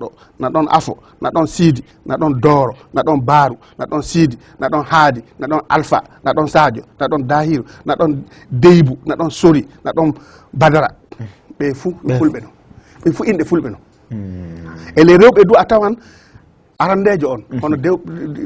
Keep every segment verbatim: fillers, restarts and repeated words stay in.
Ɗo, na ɗon Afo, na ɗon Siidi, na ɗon Dooro, na ɗon Baaru, na ɗon Siidi, na ɗon Haadi, na ɗon Alfa, na ɗon Saajo, na ɗon Dahiru, na ɗon Deybu, na ɗon Sori, na ɗon Badara. Ɓe fuu ɓe fulɓe non. Ɓe fuu inɗe fulɓe non. E ley rewɓe du a tawan arandeejo on, hono dew-,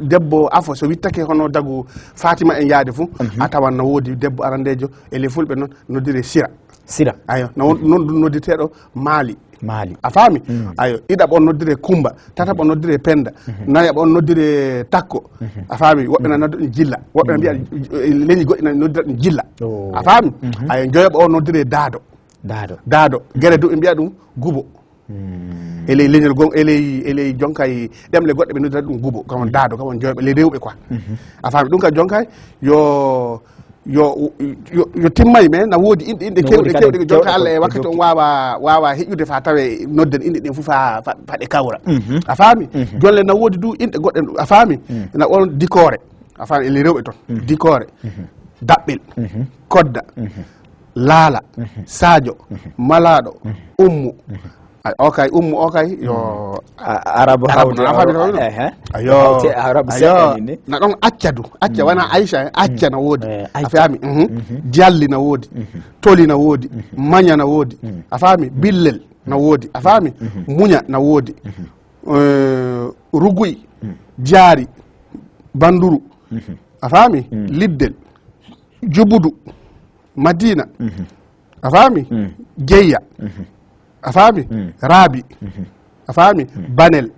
debbo Afo, so wittake hono dagu Fatima en yaade fuu, a tawan na woodi debbo arandeejo e ley fulɓe non, noddire Sira. Sira. Ayo, na won-, non du noddirteeɗo Maali. Maali. A faami? Ayo, ɗiɗaɓo on noddire Kumba, tataɓo on noddire Penda, nayaɓo on noddire Takko. A faami? Woɓɓe na nodda ɗum Jilla, woɓɓe na mbiya, eh, leñi goɗɗi na noddira ɗum Jilla. Oh. A faami? Ayo, joyaɓo on noddire Daado. Daado. Daado. Gere du ɓe mbiya ɗum Gubo. E ley leñol gon, e ley, e ley jonka e ɗemle goɗɗe ɓe noddira ɗum Gubo, kam on Daado, kam on joyaɓo, ley rewɓe quoi. A faami? Ɗum ka jonka yo, yo, yo, yo timmay, mais na woodi inɗe, inɗe kewɗe, kewɗe, jonka Allah e wakkati on waawa, waawa heƴude fa tawe nodden inɗe ɗen fof fa, fa, fa ɗe kawra. A faami? Jonle na woodi du inɗe goɗɗe, a faami? Na on Dikoore. A faami? E ley rewɓe ton. Dikoore. Daɓɓel. Kodda. Laala. Saajo. Malaaɗo. Ummu. Ay, o kay, Ummu o kay, yo A-, Arabu Arabu, Hawdi, a faami Arabu, ɗon? Ehe. Ayo. Hawti Arabu Ayo. Seɗɗa ni. Na ɗon Acca du. Acca wana Aisha, eh? Acca na woodi. Eh, a Acca. Faami? Mhm. Jalli na woodi. Toli na woodi. Maña na woodi. A faami? Billel na woodi. A faami? Muña na woodi. Eh, Ruguy. Jaari. Banduru. A faami? Liddel. Jubudu. Madina. A faami? Jeyya. A faami? Raabi. A faami? Banel.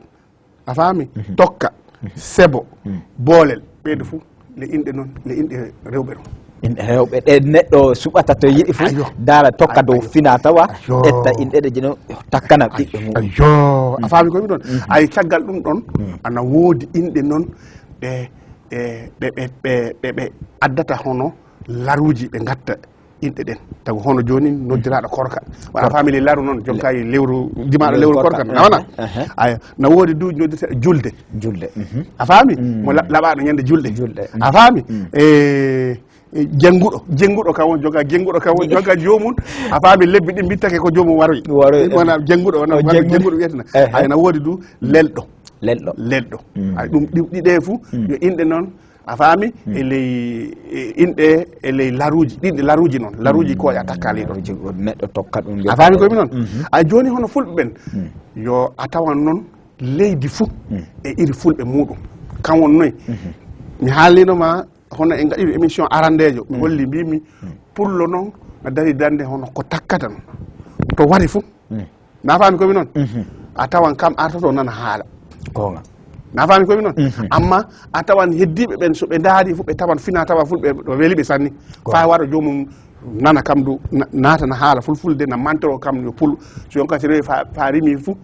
A faami? Tokka. Sebo. Boolel. Ɓeyde fuu le inɗe non, le inɗe rewɓe non. Inɗe rewɓe ɗe neɗɗo suɓata to yiɗi fuu. Ayo. Daara tokka dow fina tawa, ayo, ƴetta inɗe ɗe jino takkana ɓiɓɓe mum. Ayo, a faami ko mi ɗon? Ay, caggal ɗum ɗon, ana woodi inɗe non ɗe, ɗe, ɗe, ɓe, ɓe, ɓe, ɓe addata hono laruuji ɓe ngatta inɗe ɗen. Tagu hono jooni noddiraaɗo Korka. Wona famille laru noon, jonka e lewru, dimaaɗo lewru Korka. Aha. Aya, na woodi du noddirteeɗo Julde. Julde. A faami? Mo la-, laɓaaɗo ñande Julde. Julde. A faami? E, e, Jennguɗo. Jennguɗo kam won jonka, Jennguɗo kam won jonka joomum. A faami, lebbi ɗin mbittake ko joomum waroyi. Waroyi. Wona Jennguɗo, wona Jennguɗo wiyetena. Aya, na woodi du Lelɗo. Lelɗo. Lelɗo. Ay, ɗum ɗi-, ɗiɗe fuu, yo inɗe noon, a faami? E ley, e inɗe, e ley laruuji, ɗiɗi laruuji noon, laruuji ko ya takkali ɗo. Laruuji ko neɗɗo tokka ɗum. A faami ko mi noon? Ay, jooni hono fulɓe ɓen, yo a tawan noon leydi fuu e iri fulɓe muuɗum. Kan won noy? Mi haalnino ma hono en ngaɗiri émission arandeejo, mi holli, mbimi, pullo noon na dari dande hono ko takkata noon. To wari fuu, na faami ko mi noon? A tawan kam artoto nana haala. Goonga. Na faami ko mi noon? Amma a tawan heddiiɓe ɓen, so ɓe ndaari fuu, ɓe tawan fina tawa fulɓe ɗo weli ɓe sanni. Goonga. Faa waro joomum nana kam du, na-, naatana haala fulfulde, na mantoro kam yo pul. So yonka si rewi faa, faa rimi fuu,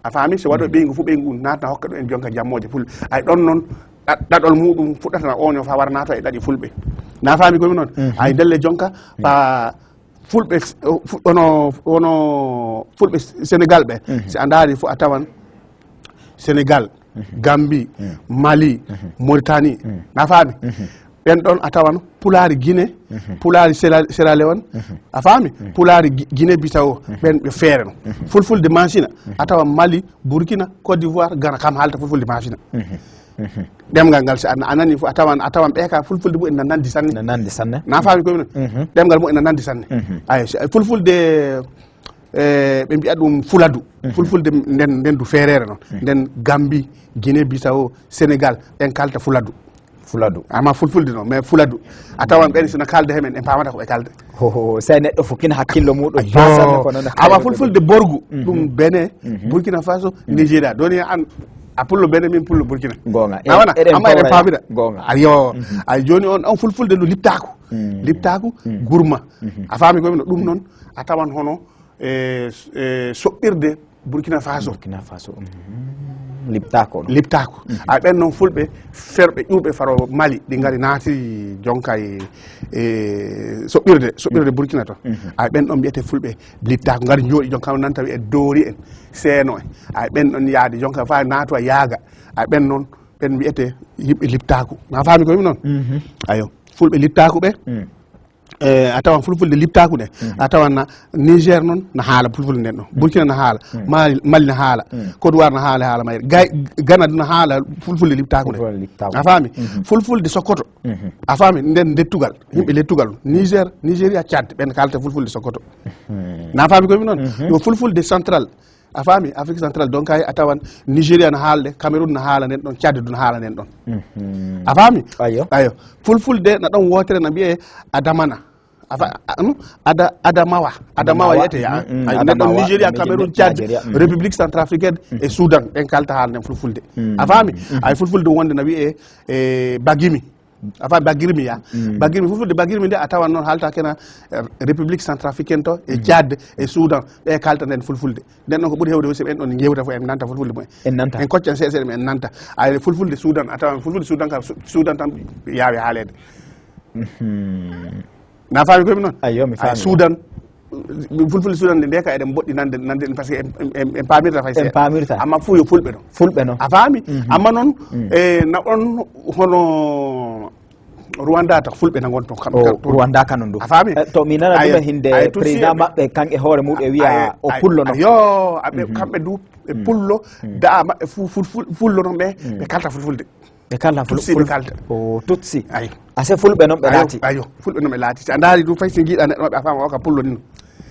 a faami? So waɗo ɓeyngu fuu, ɓeyngu naatana hokka ɗum en jonka jammooje pul. Ay, ɗon noon, ɗa-, ɗaɗol muuɗum fuɗɗatana on yo faa wara naata e ɗaɗi fulɓe. Na faami ko mi noon? Ay, ndelle jonka, faa fulɓe, fu-, wono, wono fulɓe Senegal ɓe, si a ndaari fuu a tawan Senegal, Gambie, Mali, Mauritanie, na faami? Ɓen ɗon a tawan pulaari Guinée, pulaari Sierra, Sierra Leone, a faami? Pulaari Gui-, Guinée Bissau, ɓen ɓe feere no. Fulfulde Maasina, a tawan Mali, Burkina, Côte d'Ivoire, Ghana, kam haalta fulfulde Maasina. Ɗemngal ngal, si a, a nani fof, a tawan, a tawan ɓe ka fulfulde mumen na nandi sanne. Na nandi sanne. Na faami ko mi noon? Ɗemngal mumen na nandi sanne. Ay, si, fulfulde, e, ɓe mbiya ɗum Fuladu. Fulfulde nden, nden du feereere noon. Nden Gambie, Guinée Bissau, Sénégal, ɓen kalta Fuladu. Fuladu. Amma fulfulde noon, mais Fuladu. A tawan ɓen sina kalda he men, en paamata ko ɓe kalda. Ho, ho, sey neɗɗo fof kina hakkillo muɗum. Ayo. Amma fulfulde Borgu, ɗum Benin, Burkina Faso, Nigeria. Doni an, a pullo Benin, min pullo Burkina. Goonga. Na wona? Eɗen Amma eɗen pawra. Paamira. Goonga. Ayo. Ay, jooni on, on fulfulde ndu liptaako. Liptaako, gurma. A faami ko mi no? Ɗum noon, a tawan hono, e, e, soɓɓirde Burkina Faso. Burkina Faso. Liptaako. Liptaako. Ay, ɓen noon fulɓe ferɓe ƴuuɓe faro Mali, ɗi ngari naati jonka e, e soɓɓirde, soɓɓirde Burkina to. Ay, ɓen ɗon mbiyete fulɓe liptaako, ngari njooɗi jonka nanta wi'e doori en, seeno en. Ay, ɓen ɗon yaadi jonka faa naatowa yaaga. Ay, ɓen noon, ɓen mbiyete yimɓe liptaako. Na faami ko mi noon? Ayo, fulɓe liptaako ɓe. Eh, a tawan fulfulde liptaku nde. A tawan na Niger noon na haala fulfulde nden ɗon. Burkina na haala. Mali, Mali na haala. Côte d'Ivoire na haala, haala mayre. Gay, Ghana na haala fulfulde liptaku nde. Fulfulde liptaku. A faami? Fulfulde Sokoto. A faami? Nden lettugal. Yimɓe lettugal. Niger, Nigeria, Tchad, ɓen kalta fulfulde Sokoto. Na faami ko mi noon? Yo fulfulde central. A faami? Afrique centrale, donc, ay, a tawan Nigeria na haalde, Cameroun na haala nden ɗon, Tchad du na haala nden ɗon. A faami? Ayo. Ayo. Fulfulde na ɗon wootere na mbi'e Adamana. A fa-, a, hmm? Ada-, Adamawa. Adamawa Adamawa. Wiyete, ya. Mm, mm, ay, nden ɗon Adamawa, Nigeria, Nigeria, Cameroun, Tchad, Nigeria, mm. République centrafricaine e Soudan, ɓen kalta haala nden fulfulde. A faami? Ay, fulfulde wonde na wi'e, e, Bagimi. A faami? Bagirmi, ya. Bagirmi, fulfulde Bagirmi nde a tawan noon haalta kena, eh, République centrafricaine to, e Tchad, e Soudan, ɓe kalta nden fulfulde. Nden noon ko ɓuri hewde aussi ɓen ɗon ngewta fof en nanta fulfulde mumen. En nanta. En koccan seeɗa seeɗa en nanta. Ay, fulfulde Soudan, a tawan fulfulde Soudan kam, Su-, Soudan tan yaawi haaleede. Na faami ko mi noon? Ayyo, mi Ay, faami. Soudan, fulfulde Soudan nde, nde ka eɗen mboɗɗi nande, nande, parce que en, en, en paamirta fay En seeɗa. Paamirta. Amma fuu yo fulɓe ɗon. Fulɓe noon. A faami? Amma noon, e, na on hono Rwanda to fulɓe na ngon ton, kamɓe O, kan, to Rwanda kanon du. A faami? Eh, to mi nana Ayo, ɗum e hinde ayo, Tutsi président en. Maɓɓe, kan e hoore muɗum e wiya Ayo, o ayo, pullo noon. Ayo, aɓe, kamɓe du, ɓe pullo, da maɓɓe fu-, ful-, ful-, fullo noon ɓe, ɓe kalta fulfulde. Ɓe kalta ful-, Tutsi ɓe ful-, kalta. O, Tutsi. Ayo. Ase fulɓe noon ɓe Ayo, laati. Ayo, fulɓe noon ɓe laati. Si a ndaari du fay si ngiɗa neɗɗo maɓɓe a faama o ka pullo ni.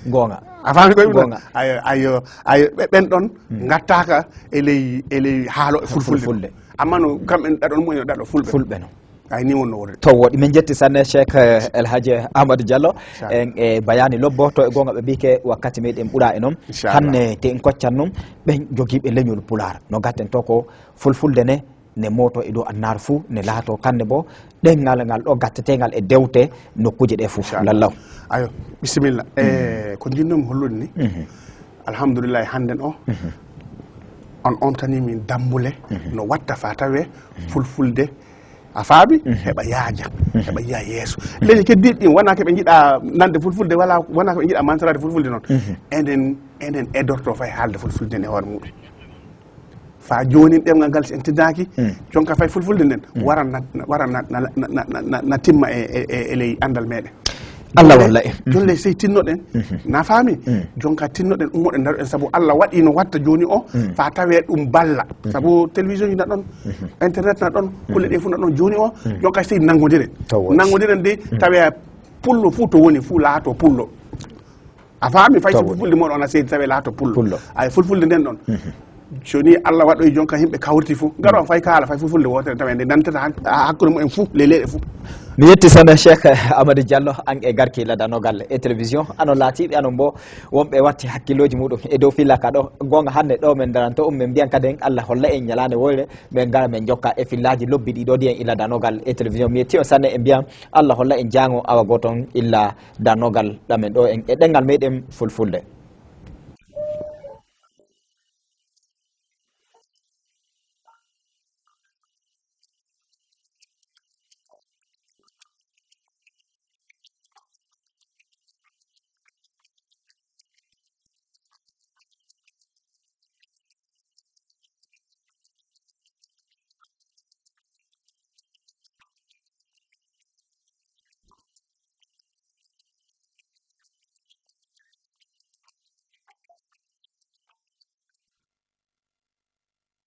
Goonga. A faami koye ɗum? Goonga. Ayo, ayo, ayo, ɓe, ɓen ɗon ngattaaka e ley, e ley haalo e fulfulde. Fulfulde. Amma no kamɓe ɗaɗon mumen, ɗaɗo fulɓe. Fulɓe no. Ay, ni wonno wonde. To woɗi, min jetti sanne Cheikh, eh, El Hadji Amadou Diallo. Inchallah. En, e bayani lobbo, to e goonga ɓe mbiike wakkati meɗen ɓura e noon. Inchallah. Hanne te en koccan noon, ɓen jogiiɓe leñol Pulaar. No gatten to ko fulfulde ne, ne mooto e dow annaar fuu, ne laato kanne bo, ɗenngal ngal ɗo gattetengal e dewte nokkuuje ɗe fuu. Inchallah. Lallaw. Ayo, bisimilla. E, ko njinnoomi hollude ni, alhamdulillahi, hannden o, on omtanii min dambule no watta faa tawee fulfulde, a faami? Heɓa yaaja, heɓa yiya yeeso. Leñi keddiiɗi ɗin, wonaa ko ɓe njiɗa nande fulfulde, wala wonaa ko ɓe njiɗa mantaraade fulfulde noon. Enen, enen edorto fay haalde fulfulde nden e hoore muɗum. Faa joonin ɗemngal ngal, si en tinnaaki, jonka fay fulfulde nden, wara na, wara na, na, na, na, na, na timma e, e, e, e ley anndal meɗen. Allah walla en. Jolle sey tinnoɗen, na faami? Jonka tinnoɗen, ummoɗen, ndaroɗen, sabu Allah waɗi no watta jooni o, faa tawee ɗum balla. Sabu télévision ji na ɗon, internet na ɗon, kulle ɗe fuu na ɗon. Jooni o, jonka sey nanngondiren. Taw woodi. Nanngondiren de, tawee pullo fuu to woni fuu laato pullo. A faami? Fay so fulfulde mon on a seedi, tawi laato pullo. Pullo. Ay, fulfulde nden ɗon. So ni Allah waɗoyi jonka yimɓe kawriti fuu, ngaro on fay kaala, fay fulfulde wootere tawi nde nantata hak-, hakkunde mumen fuu, ley leyɗe fuu. Mi yetti sanne Cheikh Amadou Diallo, an e garki ladanogal e télévision. Ano laatiiɓe anon bo, wonɓe watti hakkillooji muɗum e dow fillaka ɗo. Goonga hanne ɗo men daranto um, men mbiyan kadi en Allah holla en ñalaande woyre, men ngara men jokka e fillaaji lobbi ɗi ɗo ɗi en ila danogal e télévision. Mi yetti on sanne e mbiyan Allah holla en jaango awa gooto on illa danogal ɗamen ɗo en e ɗemngal meɗen fulfulde.